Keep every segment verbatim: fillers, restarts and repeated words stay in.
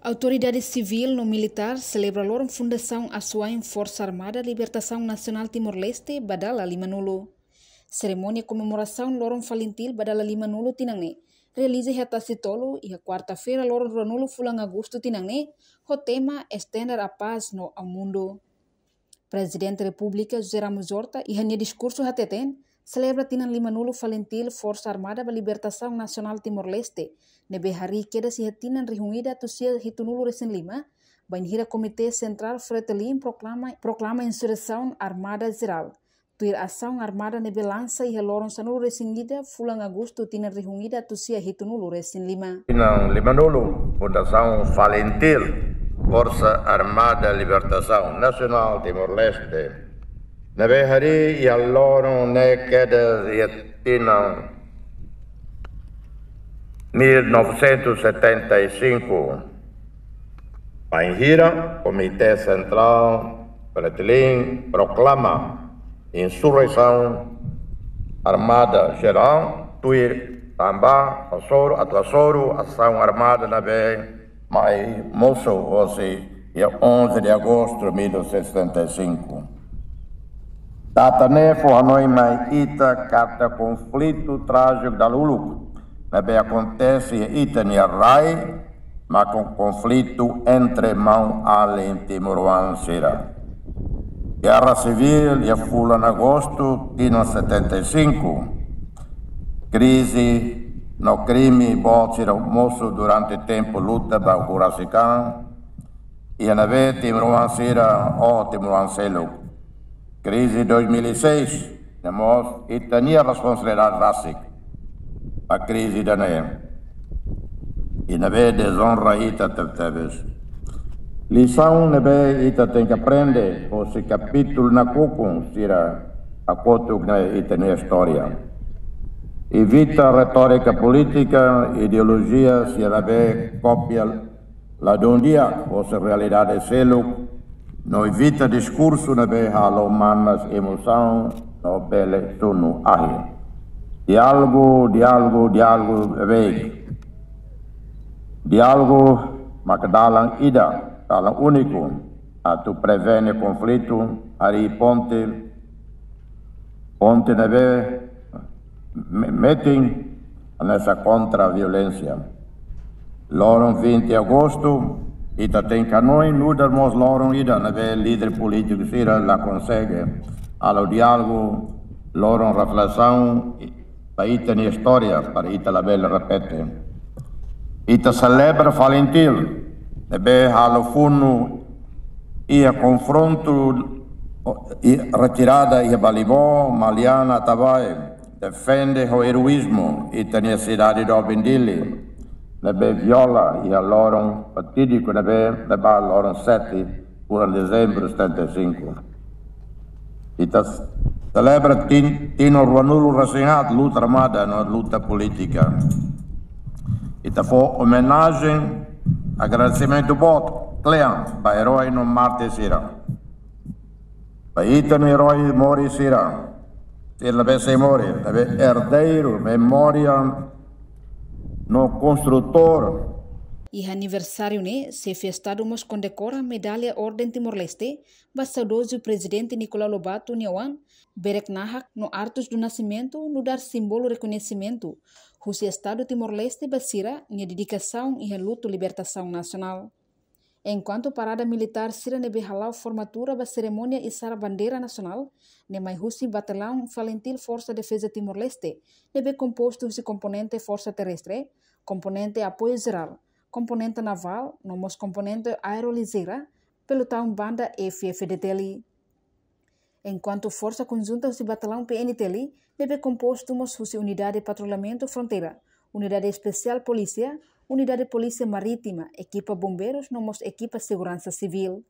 Autoridade sivíl no militár selebra loron fundasaun asuwa'in Forsa Armada Libertasaun Nasionál Timor-Leste ba dala limanulu. Serimónia komemorasaun loron FALINTIL ba dala limanulu tinan ne'e realiza iha Tasitolu, iha kuarta-feira, loron ruanulu fulan Agostu tinan ne'e, ho tema Estender a Paz no ao Mundo. Prezidente Repúblika José Ramos Horta, iha nia diskursu hateten, selebra tinan limanulu FALINTIL, Forsa Armada ba Libertasaun Nasionál Timor-Leste, ne'ebé harii kedas iha tinan rihun ida atus sia hitunulu resin lima, bainhira Komité Sentrál FRETILIN proklama, proklama insurreisaun armada jerál, tuir asaun armada ne'ebé lansa iha loron sanulu resin ida fulan Agostu tinan rihun ida atus sia hitunulu resin lima. Tinan limanulu fundasaun FALINTIL, Forsa Armada Libertasaun Nasionál Timor-Leste, ne'ebé harii iha loron ne'e kedas iha tinan mil novecentos e setenta e cinco, bainhira Komité Sentrál FRETILIN proklama insurreisaun armada jerál, tuir tanba hasoru, atu hasoru asaun armada ne'ebé mai mosu hosi iha onze de agosto de mil novecentos e setenta e cinco. Data ne'e fó hanoin mai ita katak konflitu trájiku dala uluk ne'ebé akontese iha ita-nia rai, mak konflitu entre maun-alin timoroan sira. Gerra sivíl iha fulan Agostu tinan setenta e cinco. Krize no krime boot sira mosu durante tempu luta ba okurasi kan, iha ne'ebé timoroan sira, ou timoroan seluk. Krize dois mil e seis, ne'e mós ita-nia responsabilidade rasik ba krize ida-ne'e, i ne'ebé dezonra ita tebetebes. Lisaun ne'ebé ita tenke aprende hosi kapítulu nakukun sira hakotuk iha ita-nia istória. Evita retórika polítika, ideolojia sira ne'ebé kópia ladún di'ak hosi realidade seluk, no evita diskursu ne'ebé halo manas emosaun no bele sunu ahi. Diálogu, diálogu, diálogu, beibeik. Diálogu mak dalan ida, dalan úniku atu prevene konflitu, harii ponte, ponte ne'ebé me-, metin hanesan kontra violénsia. Loron vinte Agostu, ita tenke hanoin nu'udar mós loron ida ne'ebé líder polítiku sira la konsege halo diálogu, loron reflesaun ba ita-nia istória, para ita labele repete. Ita selebra FALINTIL ne'ebé halo funu iha konfrontu, i retirada iha Balibó, Maliana, Atabae, defende ho eroízmu ita-nia sidade doben Dili, ne'ebé viola iha loron fatídiku ne'ebé leba loron sete fulan Dezembru setenta e cinco. Ita selebra tin-, tinan ruanulu resin haat luta armada no luta polítika. Ita fó omenajen, agradesimentu boot kle'an ba erói no mártir sira. Ba ita-nia erói moris sira, sira labele sei moris, maibé erdeiru memória no konstrutór. Iha aniversáriu ne'e, Xefe Estadu mós kondekora medalla Orden Timor-Leste ba saudozu Prezidente Nicolau Lobato nia oan, Berek Nahak no Artus do Nascimento, nu'udar símbolu rekoñesimentu husi Estadu Timor-Leste ba sira-nia dedikasaun iha luta libertasaun nasionál. Enkuantu parada militár sira ne'ebé hala'o formatura ba serimónia isar bandeira nasionál, ne'e mai husi Bataliaun FALINTIL Forsa Defeza Timor-Leste, ne'ebé kompostu husi komponente Forsa Terrestre, komponente Apoiu Jerál, komponente Navál, no mós komponente Aerolijera, pelotaun banda F-FDTL. Enkuantu forsa konjunta husi Bataliaun PNTL, ne'ebé kompostu mós husi Unidade Patrullamentu Fronteira, Unidade Espesiál Polísia, Unidade Polísia Marítima, ekipa bombeirus no mós ekipa seguransa sivíl.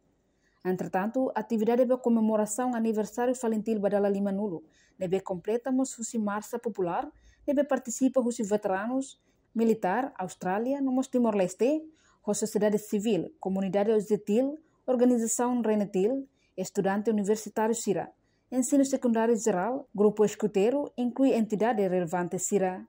Entretantu, atividade ba komemorasaun aniversáriu FALINTIL ba dala limanulu, ne'ebé kompleta mós husi marsa populár, ne'ebé partisipa husi veteranus, militár, Austrália, no mós Timor-Leste, ho sosiedade sivíl, komunidade OJTIL, organizasaun RENETIL, estudante universitáriu sira, ensinu sekundáriu jerál, grupu eskuteiru, inklui entidade relevante sira.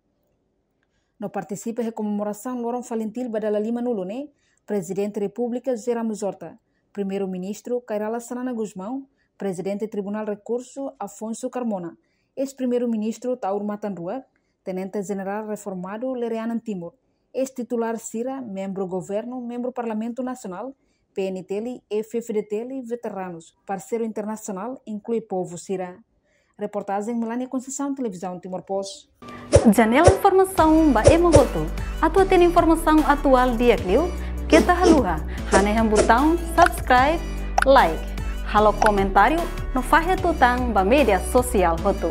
No partisipa iha komemorasaun loron FALINTIL ba dala limanulu ne'e, Prezidente Repúblika José Ramos Horta, Primeiru-Ministru Kay Rala Xanana Gusmão, Prezidente Tribunál Rekursu Afonso Carmona, eis-Primeiru-Ministru Taur Matan Ruak, Tenente Jenerál reformadu Lere Anan Timur, eis-titulár sira, membru governu, membru Parlamentu Nasionál, P N T L, F F D T L, veteranus, parseiru internasionál, inklui povu sira. Reportajen Melania Conceição, Televizaun Timor Post. Janela informasaun ba ema hotu. Atu hatene informasaun atuál di'ak liu, keta haluha hanehan butaun subscribe, like, halo komentáriu no fahe tutan ba média sosiál hotu.